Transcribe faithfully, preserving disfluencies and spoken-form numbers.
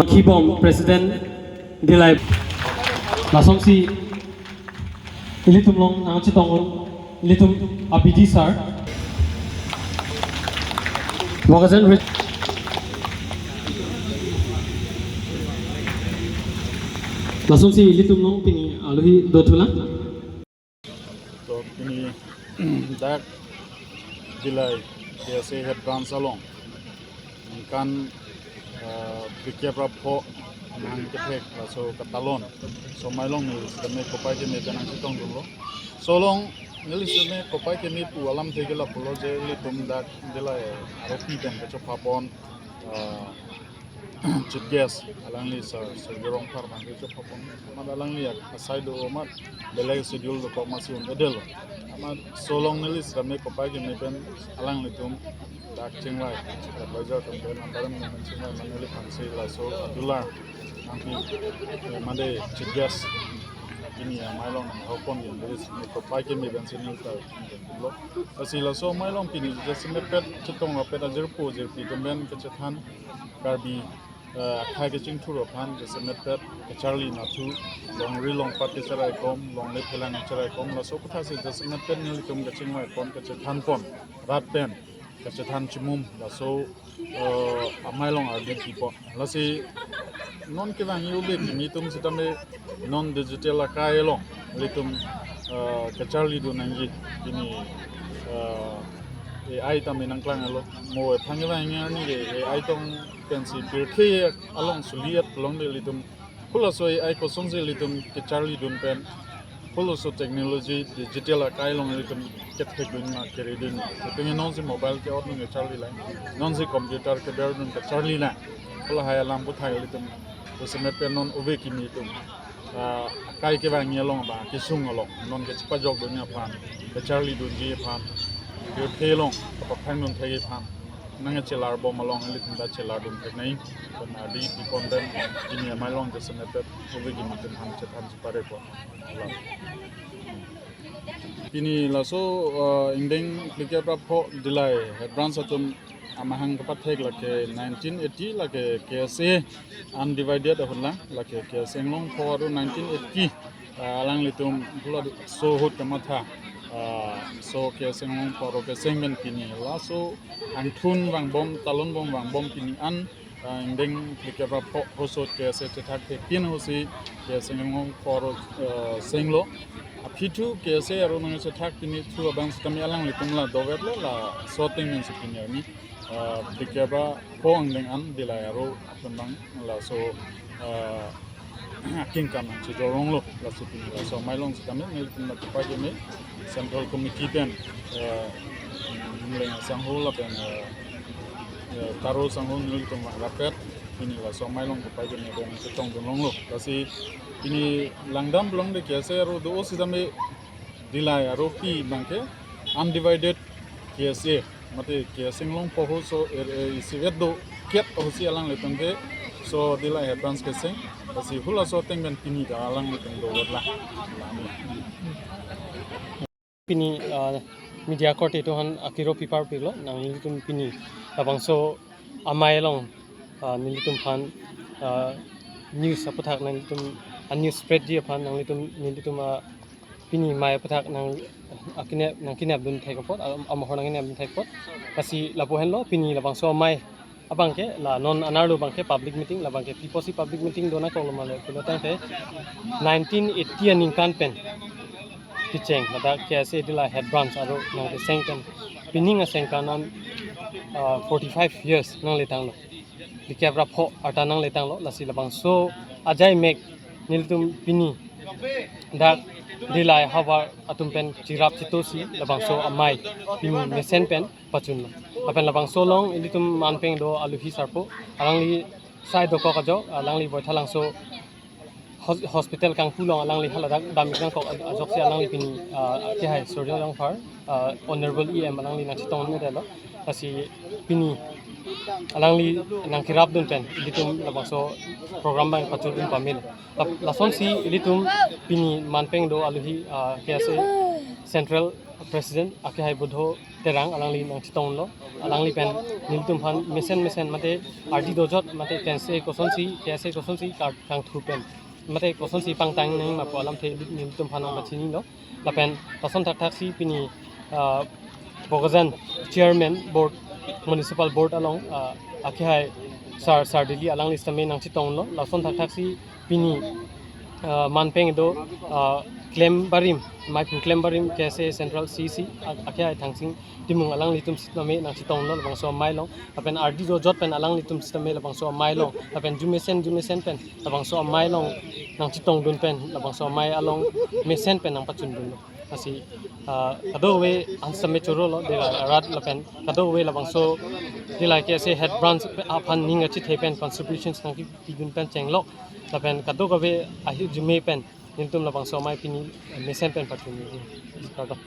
Kibom President Dillai. Lasonsi ilitum along nangchetong ilitum Abidi sir. Wakajan Rich. Lasonsi ilitum along pini alohi dothulang. To pini dak Dillai K S A head branch along ningkan, eh, phlikep ra pho nangkethek laso katalon. So amei along neli sitame kopai keme pen nangchetongdunlo. So along neli sitame kopai keme pu alamthe ke lapulo je ilitum dak Dillai aropi pen kachopha pon, eh, chief guest alangli sir, sir Rongphar abang kachopha pon. Amat alangli asai do amat belek schedule dokok amatsi un-edetlo. Amat so along neli sitame kopai keme pen alanglitum dak chingvai, advisor atum pen, antaram pen chingvai, mane neliphansi laso adular nangpi, eh, mane chief guest pini amei along nanghopon yen, neli sitame kopai keme pensi neli ta lo. Lasi laso amei along pini jasemet pet chetong rapet ajirpo jirpi atum pen kachethan, Karbi, eh, akhei kachingthur aphan jasemet pet kacharli nathu, longri longpat kacharaikom, longle phelang kacharaikom, laso aphuthak si jasemet pet nelitum kachingvai pon, kachethan pon, rat pen kachethan chimum, laso, eh, amei along ardi pipo. Lasi non kevang ove kimi atum sitame non digital akai along ilitum, eh, kacharlidun nangji. Pini, eh, A I tame nangklanglo. Mo ephan kevang arni ke A I tong pensi pirthe along suliat along de ilitum. Halaso A I kosonsi ilitum kacharlidun pen, halaso technology digital akai along ilitum kethekdun ma keridun ma. Itum nonsi mobile ke-ot dun kacharli lang, nonsi computer keberdun kacharli lang. Halahai alam aphuthak ilitum jasemet pen non ove kimi atum, ah, akai kevang along ba kesung along non kachepajokdun aphan, kacharlidunji aphan, pirthe along kapaphangdun thekji aphan nangchelar bom along ilitum ta chelardun theknei. Pen ardi pipon pen pini amei along jasemet pet ove kimi atum aphan chethan chepare pon. Pini laso, eh, ingdeng phlikep ra pho Dillai head branch atum amahang kapathek lake nineteen eighty, lake K S A undivided ahut lang, lake K S A Inglongpho aro nineteen eighty, eh, alanglitum pulo so ahut kamatha, eh, so K S A Inglongpho aro keseng pen pini laso angthun vangbom, talon bom vangbom pini an, ah, ingdeng phlikep ra pho ahut so K S A chethak thekpin ahutsi K S A Inglongpho aro, ah, senglo. Aphi thu K S A aro nangchethak pini thu abang sitame alanglitum la dovetlo, laso ateng pensi pini arni, ah, phlikep ra pho angdeng an Dillai aro atum abang laso, ah, akengkam nangchejor longlo, laso pini laso amei along sitame nelitum la kopai keme Central Committee pen, eh, Muleng asangho lapen, eh, eh, Karo asangho nelitum vang rapet pini laso amei along kopai keme pen chetongdun longlo. Lasi pini langdam along de K S A aro do-o sitame Dillai aropi abangke undivided K S A, mate K S A Inglongpho ahut so, eh, eh, isivet do ket ahutsi alanglitum ke so Dillai head branch keseng, lasi halaso ateng pen pini ta alanglitum dover la. Pini, ah, media korte atum aphan akiro pipar pilo, nanglitum pini labangso amei along, ah, nelitum aphan, ah, news aphuthak nanglitum, ah, news spread ji aphan nanglitum, nelitum, ah, pini amei aphuthak nang, ah, kinep, nangkinepdun thek apot, ah, amohor nangkinepdun thek apot. Lasi lapu henlo pini labangso amei abangke la non anerlo abangke public meeting, labangke pi apotsi public meeting do nangkoklo ma le pulo tangte nineteen eighty aningkan pen kecheng, ladak K S A Dillai head branch aro nangkeseng pen pining asengkan an, ah, forty-five years nangle tanglo. Phlikep ra pho arta nangle tanglo, lasi labangso ajai mek nelitum pini dak Dillai havar atum pen cherap chetosi labangso amei pini mesen pen pachunlo. Lapen labangso along ilitum manpeng do aluhi sarpo, alangli sai dokok ajok, alangli Baithalangso hos- hospital kangpu along alangli haladak dam-ik nangkok ajoksi alangli pini, ah, akehai Surjya Rongphar, ah, Honorable E M alangli nangchetong-un-edetlo. Lasi pini alangli nangkerapdun pen ilitum labangso program abang pachundun pamelo. Lap- lasonsi ilitum pini manpeng do aluhi, ah, K S A Central President akehai Budho Terang alangli nangchetonglo. Alangli pen nelitum aphan mesen mesen mate ardi dojot mate K S A kosonsi, K S A kosonsi kar- kangthu pen mate kosonsi pangtang nangji ma pu alamthe nelitum aphan nangpachinilo. Lapen lason thakthaksi pini, ah, Bokajan Chairman Board, Municipal Board along, ah, akehai Sar Sar Delhi alangli sitame nangchetonglo. Lason thakthaksi pini, ah, manpeng do, ah, klem barim, maipu klem barim K S A Central C C a- akehai Thangsing Timung alanglitum sitame nangchetonglo labangso amei along. Lapen ardi dojot pen alanglitum sitame labangso amei along. Lapen jumesen jumesen pen labangso amei along nangchetongdun pen labangso amei along mesen pen nangpachundunlo. Lasi, ah, kadokave an sitame chorolo, dela rat lapen kadokave labangso dela K S A head branch aphan ning kachethe pen contributions nangkipidun pen chenglok. Lapen kadokave ahirjume pen nelitum labangso amei pini mesen pen pachun. Kardom.